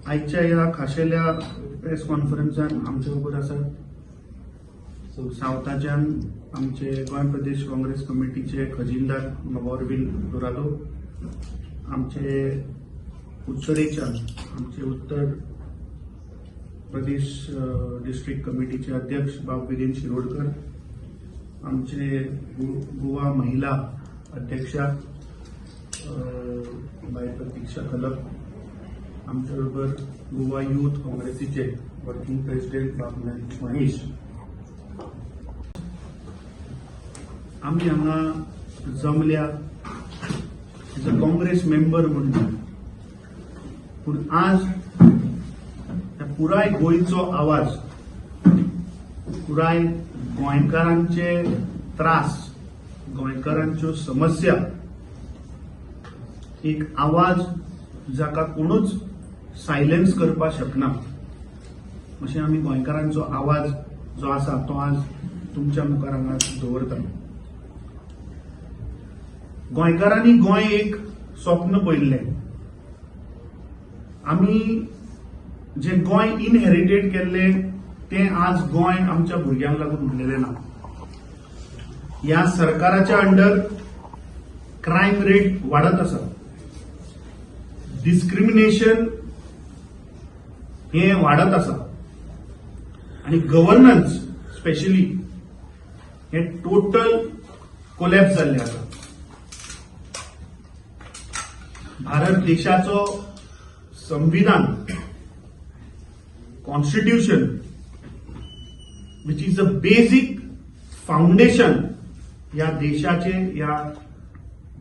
आयच्या ह्या खाशेल्या प्रेस कॉन्फरन्सान आमचे बरोबर आसात सावथाच्यान आमचे गोंय प्रदेश काँग्रेस कमिटीचे खजिनदार बाबा अरविंद दोरादो, आमचे उत्तरेच्यान आमचे उत्तर प्रदेश डिस्ट्रिक्ट कमिटीचे अध्यक्ष बाब विरेन शिरोडकर, आमचे गोवा महिला अध्यक्षा बाय प्रतीक्षा खलप, आमच्या बरोबर गोवा युथ काँग्रेसीचे वर्किंग प्रेसिडेंट बाब महेश. आमी हांगा जमल्या एज अ काँग्रेस मेंबर म्हणून, पूण आज ह्या पुराय गोंयचो आवाज, पुराय गोंयकारांचे त्रास, गोंयकारांच्यो समस्या, एक आवाज जाका कोणूच सायलन्स करपाक शकना अशें आमी गोंयकारांचो आवाज जो आसा तो आज तुमच्या मुखार हांगा दवरता. गोंयकारांनी गोंय एक स्वप्न पळयल्लें. आमी जे गोंय इनहेरिटेड केल्लें तें आज गोंय आमच्या भुरग्यांक लागून उरलेलें ना. ह्या सरकाराच्या अंडर क्रायम रेट वाडत आसा, डिस्क्रिमिनेशन हे वाडत आसा आनी गव्हर्नन्स स्पेशली हे टोटल कोलॅप्स जाल्लें आसा. भारत देशाचो संविधान, constitution, which is a basic foundation ह्या देशाचे, ह्या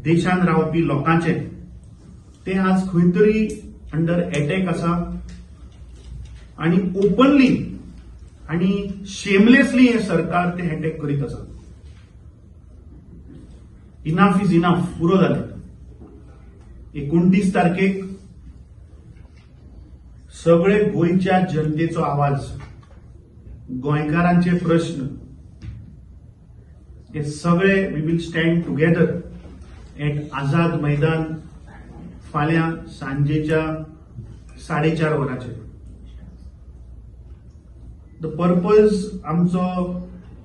देशान रावपी लोकांचे, ते आज खंय तरी अंडर एटॅक आसा आनी ओपनली आनी शेमलेसली हें सरकार ते एटॅक करीत आसा. इनाफ is enough, पुरो जालें. 29 तारखेक सगळे गोंयच्या जनतेचो आवाज, गोंयकारांचे प्रश्न हे सगळे we will stand together at Azad Maidan फाल्यां सांजेच्या 4:30 वरांचेर. The purpose आमचो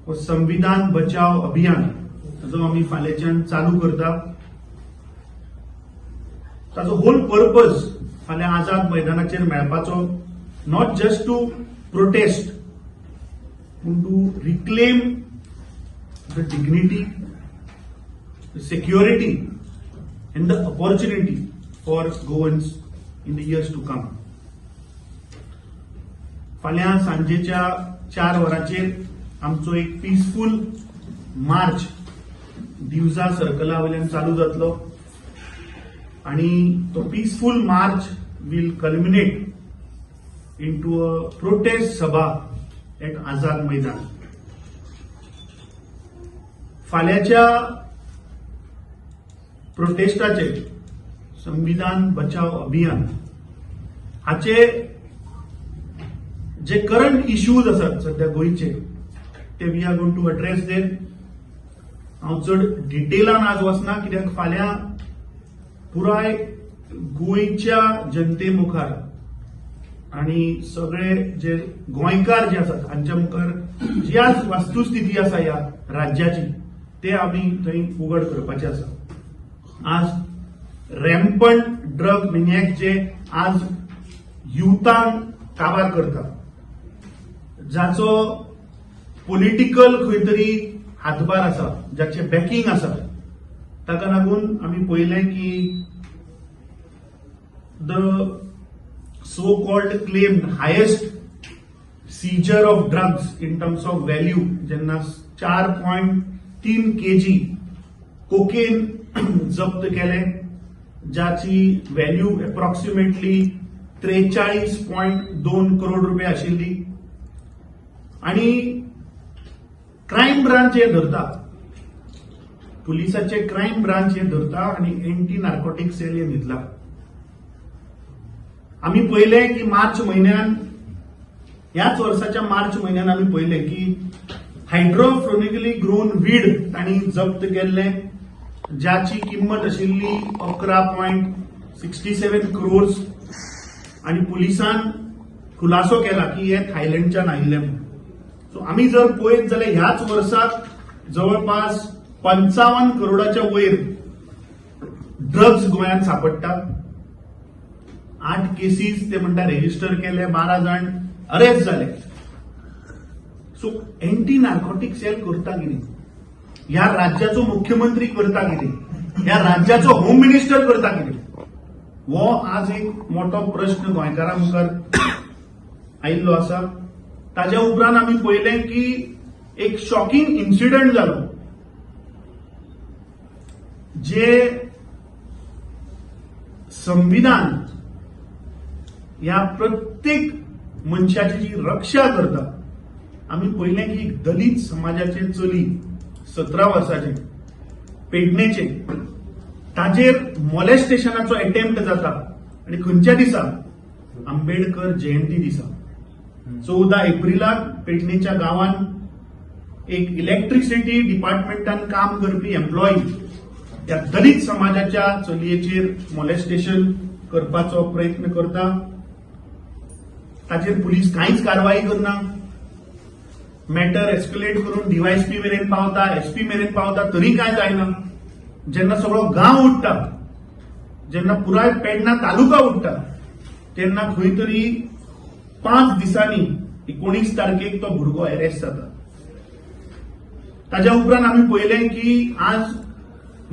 हो संविधान बचाव अभियान जो आमी फाल्यांच्यान चालू करता ताचो होल पर्पज फाल्यां आझाद मैदानाचेर मेळपाचो, not just to protest पूण to reclaim the dignity, the security and the opportunity for Goans in the years to come. फाल्यां सांजेच्या 4 वरांचेर आमचो एक पिसफूल मार्च दिवजा सर्कला वयल्यान चालू जातलो आनी तो peaceful march will culminate into a protest Sabha at Azad Maidan. फाल्यांच्या प्रोटेस्टाचे, संविधान बचाव अभियान हाचे जे करंट इश्यूज आसात सध्या गोंयचे ते we are going to address them. हांव चड डिटेलान आज वचना कित्याक फाल्यां पुराय गोंयच्या जनते मुखार आनी सगळे जे गोंयकार जे आसात हांच्या मुखार जी आज वस्तुस्थिती आसा ह्या राज्याची ते आमी थंय उगड करपाचे आसा. आज रॅम्पंट ड्रग मिनियक जे आज युथांक काबार करता, जाचो पॉलिटिकल खंय तरी हातभार आसा, जाचे बॅकिंग आसा, ताका लागून आमी पळयलें की the so called claim highest seizure of drugs in terms of value, जेन्ना 4.3 केजी कोकेन जप्त केले, जाची व्हॅल्यू एप्रॉक्सिमेटली 43.2 करोड रुपया आशिल्ली आणि क्रायम ब्रांच हे धरता, पुलिसाचे क्रायम ब्रांच हे धरता आणि एंटी नार्कोटिक सेल हे न्हिदला. आमी पळयलें की मार्च म्हयन्यान, ह्याच वर्साच्या मार्च म्हयन्यान आमी पळयलें की हायड्रोपोनिकली ग्रोन वीड तांणी जप्त केल्लें, ज्याची किंमत आशिल्ली 11.67 क्रोर्स. आनी पुलिसान खुलासो केला की हे थायलंडच्यान आयिल्ले म्हणून. सो आमी जर पळयत जाल्यार ह्याच वर्साक जवळपास 55 करोडाच्या वयर ड्रग्स गोंयांत सापडटा. आठ केसीस ते म्हणटा रेजिस्टर केले, 12 जाण अरेस्ट जाले. सो एंटी नार्कोटीक सेल करता कितें? ह्या राज्याचो मुख्यमंत्री करता कितें? ह्या राज्याचो होम मिनिस्टर करता कितें? हो आज एक मोठो प्रश्न गोंयकारां मुखार आयिल्लो आसा. ताज्या उपरांत आमी पळयलें की एक शॉकिंग इन्सिडंट जालो, जे संविधान ह्या प्रत्येक मनशाची जी रक्षा करता, आमी पळयलें की एक दलीत समाजाचे चली, 17 वर्साचे, पेडणेचे, ताजेर मोलेस्टेशनाचो अटेम्प्ट जाता आनी खंयच्या दिसा? आंबेडकर जयंती दिसा, 14 एप्रिलाक पेडणेच्या गांवांत एक इलेक्ट्रिसिटी डिपार्टमेंटान काम करपी एम्प्लॉई ह्या दलीत समाजाच्या चलयेचेर मोलेस्टेशन करपाचो प्रयत्न करता. ताचेर पुलीस कांयच कारवाई करना. मॅटर एस्कलेट करून डीवायएसपी मेरेन पावता, एसपी मेरेन पावता, तरी कांय जायना. जेन्ना सगळो गांव उठ्ठा, जेन्ना पुराय पेडणा तालुका उठ्ठा, तेन्ना खंय तरी 5 दिसांनी 19 तारखेक तो भुरगो अरेस्ट जाता. ताज्या उपरांत आमी पळयलें की आज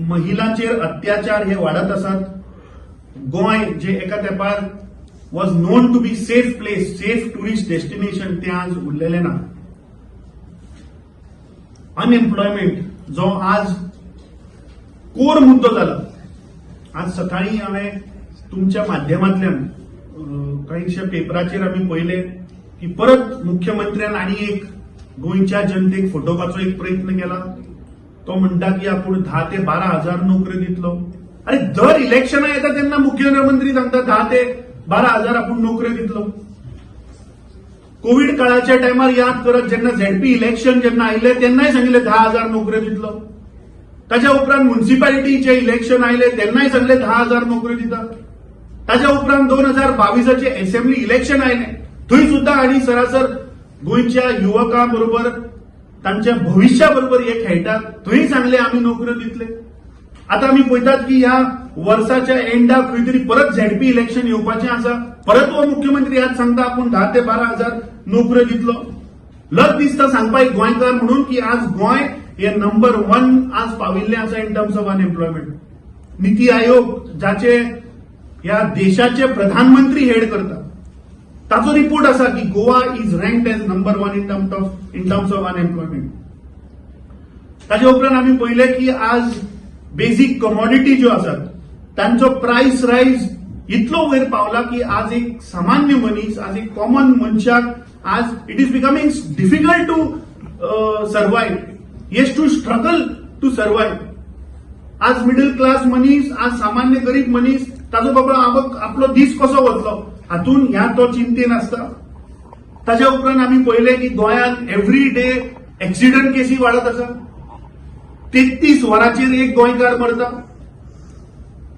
महिलांचेर अत्याचार हे वाडत आसात. गोंय जे एका तेंपार was known to be safe place, safe tourist destination, तें आज उरलेलें ना. अनएम्प्लॉयमेंट जो आज कोर मुद्दो जाला. आज सकाळी हांवें तुमच्या माध्यमांतल्यान कांयशे पेपराचेर आमी पळयले की परत मुख्यमंत्र्यान आनी एक गोंयच्या जनतेक फटोवपाचो एक प्रयत्न केला. तो म्हणटा की आपूण 10 ते 12 हजार नोकऱ्यो दितलो. अरे, दर इलेक्शनां येता तेन्ना मुख्यमंत्री सांगता 10 ते 12 हजार आपूण नोकऱ्यो दितलो. कोवीड काळाच्या टायमार याद करत, जेन्ना झेडपी इलेक्शन जेन्ना आयिल्लें तेन्नाय सांगिल्लें 10,000 नोकऱ्यो दितलो. ताच्या उपरांत म्युन्सिपालिटीचे इलेक्शन आयले तेन्नाय सांगले 10,000 नोकऱ्यो दिता. ताच्या उपरांत 2022आचे असेंब्ली इलेक्शन आयलें, थंय सुद्दां आनी सरासर गोंयच्या युवकां बरोबर, तांच्या भविश्या बरोबर हे खेळटात. थंय सांगले आमी नोकऱ्यो दितले. आता आमी पळयतात की ह्या वर्साच्या एंडाक खंय तरी परत झेडपी इलेक्शन येवपाचें आसा. परत हो मुख्यमंत्री आज सांगता आपूण 10 ते 12 हजार नोकऱ्यो दितलो. लज दिसता सांगपा एक गोंयकार म्हणून की आज गोंय हे नंबर वन आज पाविल्लें आसा in terms of unemployment. NITI Aayog, जाचे ह्या देशाचे प्रधानमंत्री हेड करता, ताचो रिपोर्ट आसा की Goa is ranked as number one in terms of unemployment. ताचे उपरांत आमी पळयलें की आज बेजीक कमॉडिटी ज्यो आसात तांचो प्रायस रायज इतलो वयर पावला की आज एक सामान्य मनीस, आज एक कॉमन मनशाक आज it is becoming difficult to survive, has to struggle to survive. आज मिडल क्लास मनीस, आज सामान्य गरीब मनीस, ताजो बाबा आपलो दीस कसो वतलो हातून ह्या तो चिंतेन आसता. ताच्या उपरांत आमी पळयलें की गोंयांत एवरी डे एक्सिडंट केसी वाडत आसा. 33 वरांचेर एक गोंयकार मरता.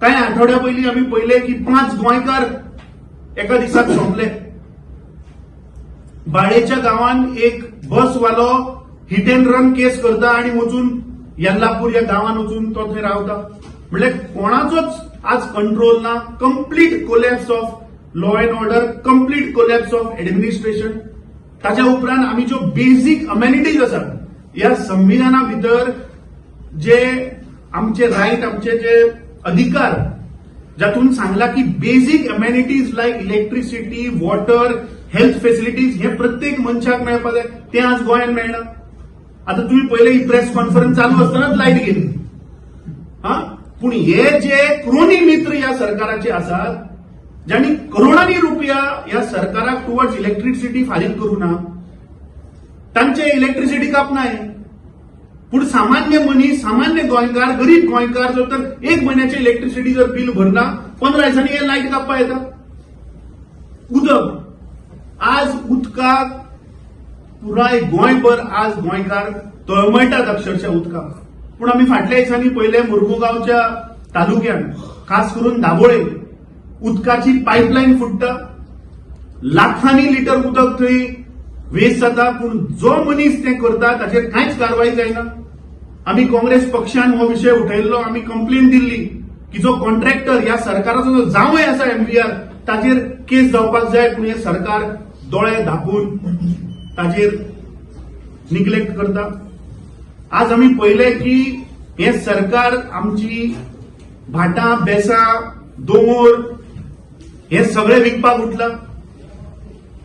कांय आठवड्या पयलीं आमी पळयलें की पांच गोंयकार एका दिसाक सोंपले. बाळेच्या गांवान एक बसवालो हिट अँड रन केस करता आणि वचून येल्लापूर ह्या गांवान वचून तो थंय रावता. म्हणल्यार कोणाचोच आज कंट्रोल ना. Complete collapse of law and order, complete collapse of administration. ताच्या उपरांत आमी ज्यो बेजीक अमेनिटीज आसात, ह्या संविधाना भितर जे आमचे रायट, आमचे जे अधिकार, जातून सांगला की basic amenities like electricity, water, health facilities हे प्रत्येक मनशाक मेळपा जाय, तें आज गोंयांत मेळना. आता तुम्ही पहिले ही प्रेस कॉन्फरन्स चालू असतानाच लायट गेली. हा, पूण हे जे क्रोनी मित्र ह्या सरकाराचे आसात, ज्यांनी करोडांनी रुपया ह्या सरकाराक टुवर्ड्स इलेक्ट्रिसिटी फारीक करूं ना, तांचे इलेक्ट्रिसिटी कापनाय, पूण सामान्य मनीस, सामान्य गोंयकार, गरीब गोंयकार जर तर एक म्हयन्याचे इलेक्ट्रिसिटी जर बील भरना, 15 दिसांनी हे लायट कापपा येता. उदक, आज उदकाक पुराय गोंयभर आज गोंयकार तळमळटात अक्षरशः उदकाक. पूण आमी फाटल्या दिसांनी पळयलें, मुरमुगांवच्या तालुक्यात, खास करून दाबोळे, उदकाची पायपलायन फुट्टा. लाखांनी लिटर उदक थंय वेस्ट जाता, पूण जो मनीस तें करता ताचेर कांयच कारवाय जायना. आमी काँग्रेस पक्षान हो विशय उठयल्लो. आमी कंप्लेन दिल्ली की जो कॉन्ट्रॅक्टर ह्या सरकाराचो जो जांवय आसा एमव्हीआर, ताचेर केस जावपाक जाय, पूण हें सरकार दोळे धापून ताचेर निग्लेक्ट करता. आज आमी पळयलें की हें सरकार आमची भाटां बेसां, दोंगर हे सगळे विकपाक उठलां.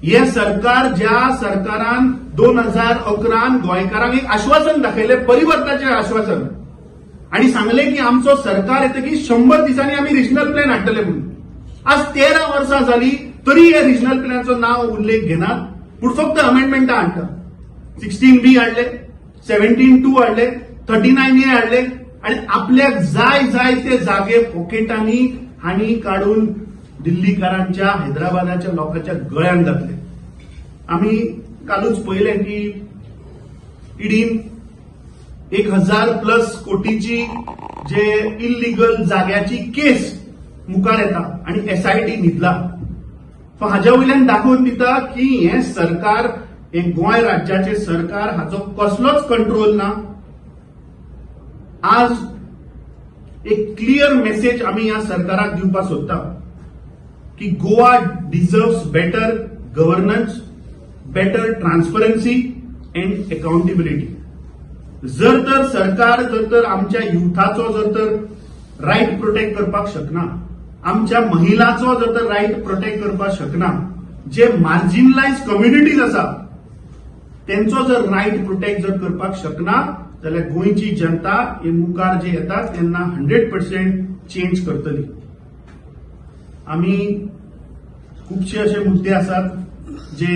हे सरकार, ज्या सरकारान 2011न गोंयकारांक एक आश्वासन दाखयलें, परिवर्तनाचें आश्वासन, आणि सांगलें की आमचो सरकार येतकीर 100 दिसांनी आमी रिजनल प्लॅन हाडटले म्हणून, आज 13 वर्सां जाली तरी हे रिजनल प्लॅनाचो नांव उल्लेख घेनात, पूण फक्त अमेंडमेंटां हाडटा. 16B हाडले, 17(2) हाडले, 39A हाडले आणि आपल्याक जाय जाय ते जागे पॉकेटांनी हांणी काडून दिल्लीकारांच्या, हैदराबादाच्या लोकांच्या गळ्यान घातले. आमी कालूच पळयलें की इडीन 1000 प्लस कोटीची जे इलिगल जाग्याची केस मुखार येता आणि एसआयटी न्हिदला. सो हाज्या वयल्यान दाखोवन दिता की हें सरकार, हें गोंय राज्याचें सरकार, हाचो कसलोच कंट्रोल ना. आज एक क्लियर मेसेज आमी ह्या सरकाराक दिवपाक सोदता की Goa deserves better governance, better transparency and accountability. जर तर सरकार जर तर आमच्या युथाचो जर तर रायट प्रोटेक्ट करपाक शकना, आमच्या महिलाचो जर तर रायट प्रोटेक्ट करपाक शकना, जे मार्जिनलायज कम्युनिटीज आसा तेंचो जर रायट प्रोटेक्ट जर करपाक शकना, जाल्यार गोंयची जनता हे मुखार जे येता तेन्ना 100% चेंज करतली. आमी खुबशे अशे मुद्दे आसात जे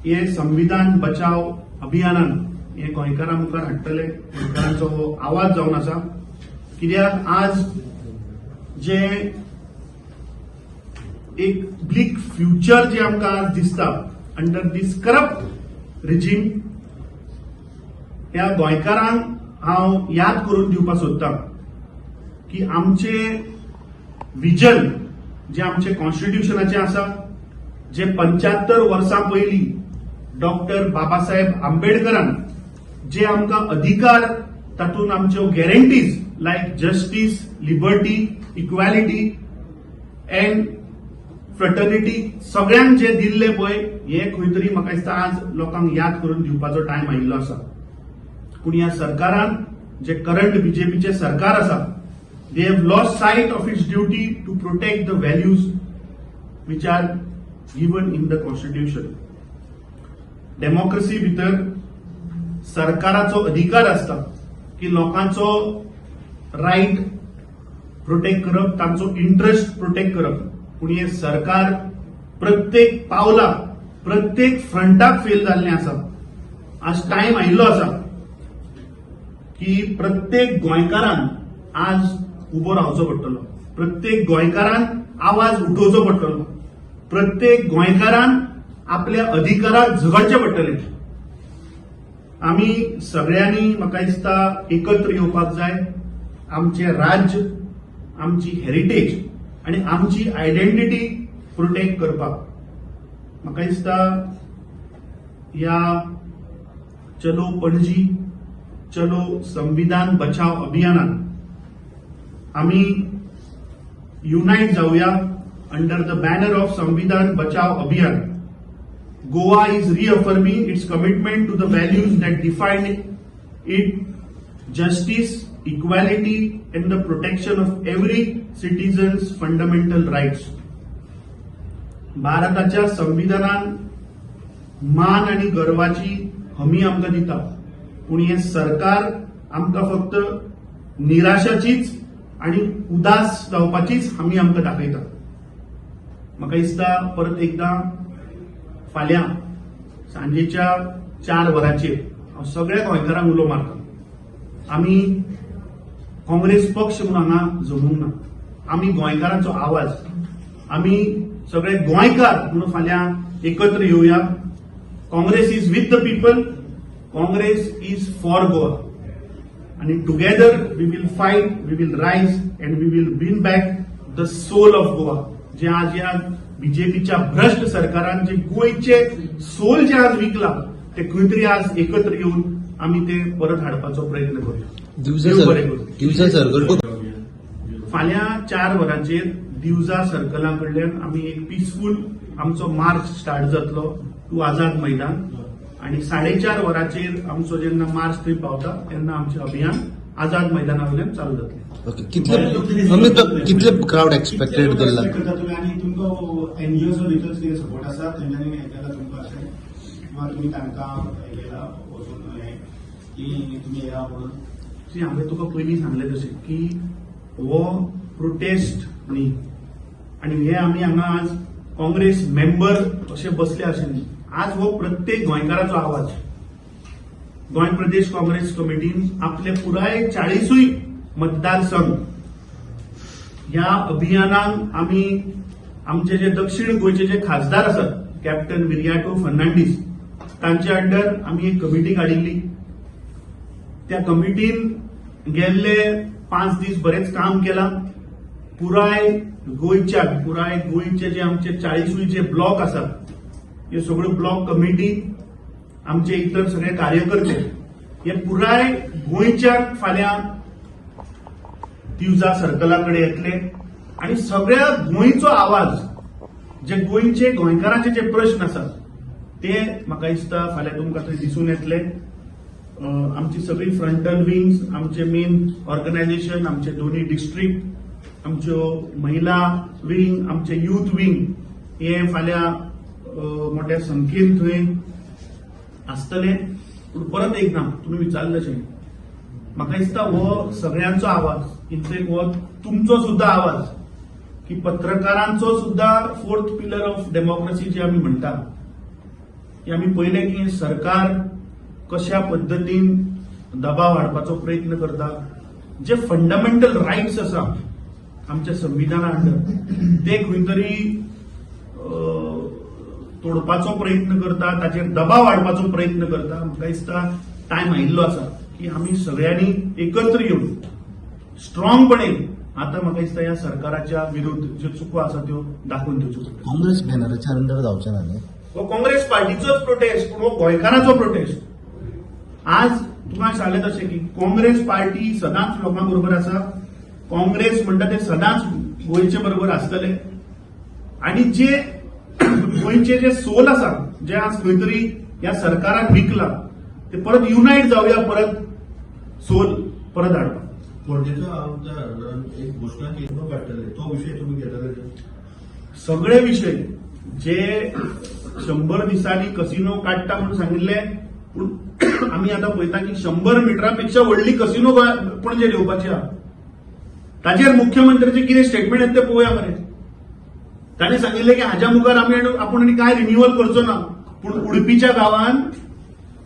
हे संविधान बचाव अभियानान हे गोंयकारां मुखार हाडटले. गोंयकारांचो हो आवाज जावन आसा, कित्याक आज जे एक ब्लीक फ्युचर जे आमकां आज दिसता अंडर दीस करप्ट रिजीम, ह्या गोंयकारांक हांव याद करून दिवपाक सोदतां की आमचे विजन जे आमचे कॉन्स्टिट्युशनाचें आसा, जे 75 वर्सां पयलीं डॉक्टर बाबासाहेब आंबेडकरान जे आमकां अधिकार, तातूंत आमच्यो guarantees like justice, liberty, equality and fraternity सगळ्यांक जे दिल्ले पळय, हे खंय तरी म्हाका दिसता आज लोकांक याद करून दिवपाचो टायम आयिल्लो आसा. पूण ह्या सरकारान, जे करंट बीजेपीचे सरकार आसा, they have lost sight of its duty to protect the values which are given in the constitution. Democracy भितर सरकाराचो अधिकार आसता की लोकांचो रायट प्रोटेक्ट करप, तांचो इंट्रस्ट प्रोटेक्ट करप. पूण हें सरकार प्रत्येक पावलाक, प्रत्येक फ्रंटाक फेल जाल्लें आसा. आज टायम आयिल्लो आसा की प्रत्येक गोंयकारान आज उबो रावचो पडटलो, प्रत्येक गोंयकारान आवाज उठोवचो पडटलो, प्रत्येक गोंयकारान आपल्या अधिकाराक झगडचें पडटलें. आमी सगळ्यांनी म्हाका दिसता एकत्र येवपाक जाय. आमचें राज्य, आमची हेरिटेज आनी आमची आयडेंटिटी प्रोटेक्ट करपाक म्हाका दिसता ह्या चलो पणजी चलो संविधान बचाव अभियानान आमी युनायट जावया. Under the banner of Samvidhan Bachao Abhiyan, Goa is reaffirming its commitment to the values that define it: justice, equality, and the protection of every citizen's fundamental rights. भारताच्या संविधानान मान आणि गर्वाची हमी आमकां दिता, पूण हें सरकार आमकां फक्त निराशाचीच आणि उदास जावपाचीच हमी आमकां दाखयता. म्हाका दिसता परत एकदां फाल्यां सांजेच्या 4 वरांचेर हांव सगळ्या गोंयकारांक उलो मारता. आमी काँग्रेस पक्ष म्हणून हांगा जमूंक ना. आमी गोंयकारांचो आवाज, आमी सगळे गोंयकार म्हणून फाल्यां एकत्र येवया. Congress is with the people, Congress is for Goa आणि together we will fight, we will rise and we will bring back the soul of Goa, जे आज ह्या बीजेपीच्या भ्रश्ट सरकारान जे गोंयचे सोल जे आज विकला ते खंय तरी आज एकत्र येवन आमी ते परत हाडपाचो प्रयत्न करूया. दिवजा देव बरें सर करूं. दिवजा सर्कल फाल्यां 4 वरांचेर दिवजा सर्कला कडल्यान आमी एक पिसफूल आमचो मार्च स्टार्ट जातलो टू आझाद मैदान आनी 4:30 वरांचेर आमचो जेन्ना मार्च थंय पावता तेन्ना आमचें अभियान आझाद मैदाना वयल्यान चालू जातलें. ओके, कितले अमित बाब, कितले क्रावड एक्सपेक्टेड केल्ला? करता तुमी आनी तुमकां एनजीओचो भितर कितें सपोर्ट आसा तेंच्यांनी हें केला तुमकां अशें किंवा तुमी तांकां हें केला वचून हें की तुमी येया म्हणून? See, हांवें तुका पयलीं सांगलें तशें की हो प्रोटेस्ट न्ही आनी हे आमी हांगा आज काँग्रेस मेंबर अशे बसले अशें न्ही. आज हो प्रत्येक गोंयकाराचो आवाज. गोंय प्रदेश काँग्रेस कमिटीन आपले पुराय 40ूय मतदारसंघ ह्या अभियानाक आमी आमचे जे दक्षिण गोंयचे जे खासदार आसात कॅप्टन विरियाटो फर्नांडीस तांचे अंडर आमी एक कमिटी काडिल्ली. त्या कमिटीन गेल्ले 5 दीस बरेंच काम केलां. पुराय गोंयच्या पुराय गोंयचे जे आमचे 40ूय जे ब्लॉक आसात हे सगळ्यो ब्लॉक कमिटी, आमचे इतर सगळे कार्यकर्ते हे पुराय गोंयच्या फाल्यां दिवजा सर्कला कडेन येतले आनी सगळ्या गोंयचो आवाज, जे गोंयचे गोंयकारांचे जे प्रश्न आसात ते म्हाका दिसता फाल्यां तुमकां थंय दिसून येतले. आमची सगळी फ्रंटल विंग्स, आमचे मेन ऑर्गनायझेशन, आमचे दोन्ही डिस्ट्रिक्ट, आमच्यो महिला विंग, आमचे युथ विंग हे फाल्यां मोठ्या संख्येन थंय आसतले. पूण परत एकदां तुमी विचारलें तशें म्हाका दिसता हो सगळ्यांचो आवाज, इनफेक्ट हो तुमचो सुद्दां आवाज की पत्रकारांचो सुद्दां फोर्थ पिलर ऑफ डेमोक्रेसी जी आमी म्हणटा की आमी पळयलें की सरकार कशा पद्दतीन दबाव हाडपाचो प्रयत्न करता. जे फंडामेंटल रायट्स आसा आमच्या संविधाना अंडर ते खंय तरी तोडपाचो प्रयत्न करता, ताचेर दबाव हाडपाचो प्रयत्न करता. म्हाका दिसता टायम आयिल्लो आसा की आमी सगळ्यांनी एकत्र येवन स्ट्रॉंगपणे आता म्हाका दिसता ह्या सरकाराच्या विरुद्ध ज्यो चुको आसा त्यो दाखोवन दिवच्यो पडटल्यो. काँग्रेस बॅनराच्या अंडर जावचें ना न्ही? हो काँग्रेस पार्टीचोच प्रोटेस्ट, पूण हो गोंयकारांचो प्रोटेस्ट. आज तुका सांगलें तशें की काँग्रेस पार्टी सदांच लोकां बरोबर आसा. काँग्रेस म्हणटा ते सदांच गोंयचे बरोबर आसतले आनी जे गोंयचे जे सोल आसा जे आज खंय तरी ह्या सरकारान विकला ते परत युनायट जावया, परत सोल परत हाडपाक. पणजेचो आमदार एक घोशणा केली काडटले, तो विशय तुमी घेतले? सगळे विशय जे 100 दिसांनी कसिनो काडटा म्हणून सांगिल्ले, पूण आमी आतां पळयता की 100 मिटरा पेक्षा व्हडली कसिनो पणजे येवपाची आहा. ताचेर मुख्यमंत्र्याचे कितें स्टेटमेंट येता तें पळोवया मरे. ताणें सांगिल्लें की हाज्या मुखार आमी आपूण आनी कांय रिन्युअल करचो ना, पूण उडपीच्या गांवान,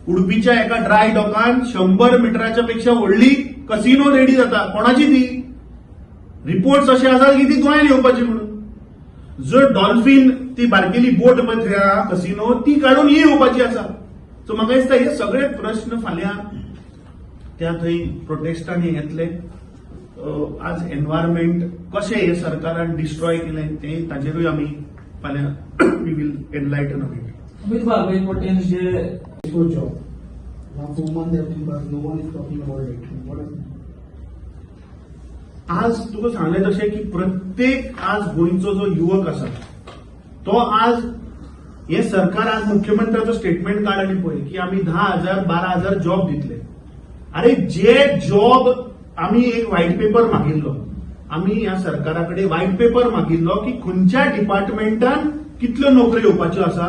उडपीच्या एका ड्राय डॉकान 100 मिटराच्या पेक्षा व्हडली कसिनो रेडी जाता. कोणाची ती? रिपोर्ट्स अशे आसात की ती गोंयांत येवपाची म्हणून. जर डॉल्फिन ती बारकेली बोट पळय थंय आहा कसिनो, ती काडून ही येवपाची आसा. सो म्हाका दिसता हे सगळे प्रश्न फाल्यां त्या थंय प्रोटेस्टांनी येतले. आज एनवायरमेंट कशें हे सरकारान डिस्ट्रॉय केलें तें ताजेरूय आमी फाल्यां we will enlighten on it. Amit बाब, importance J for job. Now 4 months have been passed, no one is talking about it. What is आज तुका सांगलें तशें की प्रत्येक आज गोंयचो जो युवक आसा तो आज हे सरकार, आज मुख्यमंत्र्याचो स्टेटमेंट काड आनी पळय की आमी 10,000 12,000 जॉब दितले. अरे, जे जॉब आमी एक व्हायट पेपर मागिल्लो, आमी ह्या सरकारा कडेन व्हायट पेपर मागिल्लो की खंयच्या डिपार्टमेंटान कितल्यो नोकऱ्यो येवपाच्यो आसा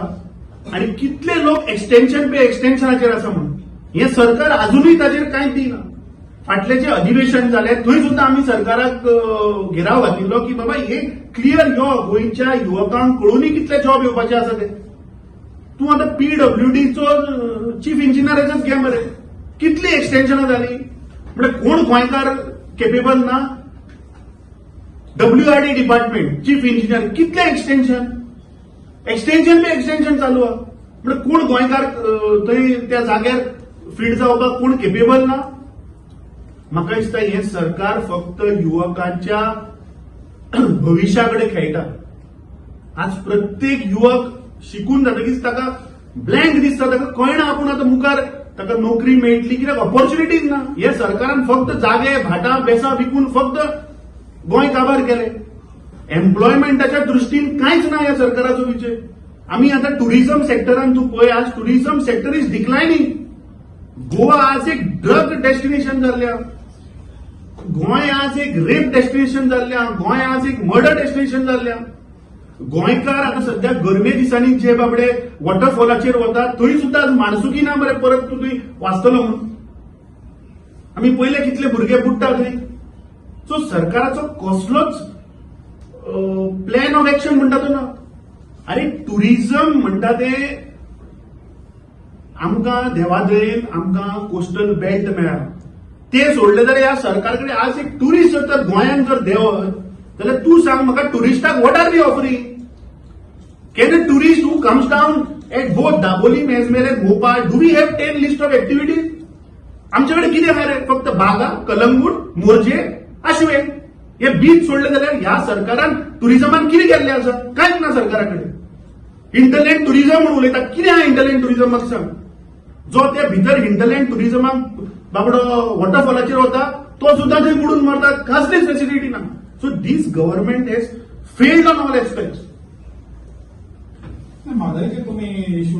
आनी कितले लोक एक्सटेन्शन पे एक्सटेन्शनाचेर आसा म्हणून. हें सरकार अजुनूय ताचेर कांय दिना. फाटलें जें अधिवेशन जालें थंय सुद्दां आमी सरकाराक घेराव घातिल्लो की बाबा हे क्लियर यो, गोंयच्या युवकांक कळुनूय कितले जॉब येवपाचे आसा ते. तूं आतां पीडब्ल्यूडीचो चीफ इंजिनियराचेच घे मरे, कितली एक्सटेन्शनां जाली? म्हणजे कोण गोंयकार केपेबल ना? डब्ल्यूआरडी डिपार्टमेंट चीफ इंजिनियर कितले एक्सटेन्शन, एक्सटेन्शन पे एक्सटेन्शन चालू आहा. म्हणजे कोण गोंयकार थंय त्या जाग्यार फीट जावपाक कोण केपेबल ना? म्हाका दिसता हें सरकार फक्त युवकांच्या भविश्या कडेन खेळटा. आज प्रत्येक युवक शिकून जातकीच ताका ब्लँक दिसता, ताका कळना आपूण आतां मुखार ताका नोकरी मेळटली, कित्याक ऑपॉर्च्युनिटीज ना. हे सरकारान फक्त जागे, भाटां बेसां विकून फक्त गोंय काबार केले. एम्प्लॉयमेंटाच्या दृश्टीन कांयच ना ह्या सरकाराचो विशय. आमी आतां टुरिझम सेक्टरान तूं पळय, आज tourism sector is declining. Goa आज एक ड्रग डेस्टिनेशन जाल्लें आहा. गोंय आज एक रेप डेस्टिनेशन जाल्लें आहा. गोंय आज एक मर्डर डेस्टिनेशन जाल्लें आहा. गोंयकार आतां सध्या गरमे दिसांनी जे बाबडे वॉटरफॉलाचेर वतात, थंय सुद्दां आज माणसुकी ना मरे. परत तूं थंय वाचतलो म्हणून आमी पयले कितले भुरगे बुडटा थंय. सो सरकाराचो कसलोच प्लॅन ऑफ एक्शन म्हणटा तो ना. आरे, टुरिझम म्हणटा ते आमकां देवा दयेन आमकां कोस्टल बेल्ट मेळ्ळा. ते सोडले जाल्यार ह्या सरकार कडेन आज एक टुरिस्ट जर गोंयांत जर देंवत जाल्यार तूं सांग म्हाका, टुरिस्टाक what are we offering? Can a tourist who comes down at both Dabolim as well as Mopa, do we have 10 list of activities? आमच्याकडे कितें आहा रे? फक्त बागा, कलंगूट, मोरजे, आशवे हे बीच सोडले जाल्यार ह्या सरकारान टुरिझमान कितें केल्लें आसा? कांयच ना सरकारा कडेन. हिंटरलँड टुरिझम म्हणून उलयता. कितें आहा हिंटरलँड टुरिझम, म्हाका सांग. जो ते भितर हिंटरलँड टुरिझमाक बाबडो वॉटरफॉलाचेर वता, तो सुद्दां थंय बुडून मरता. कसलीच फेसिलिटी ना. So this government has failed on all aspects. म्हादयचे तुम्ही इशू.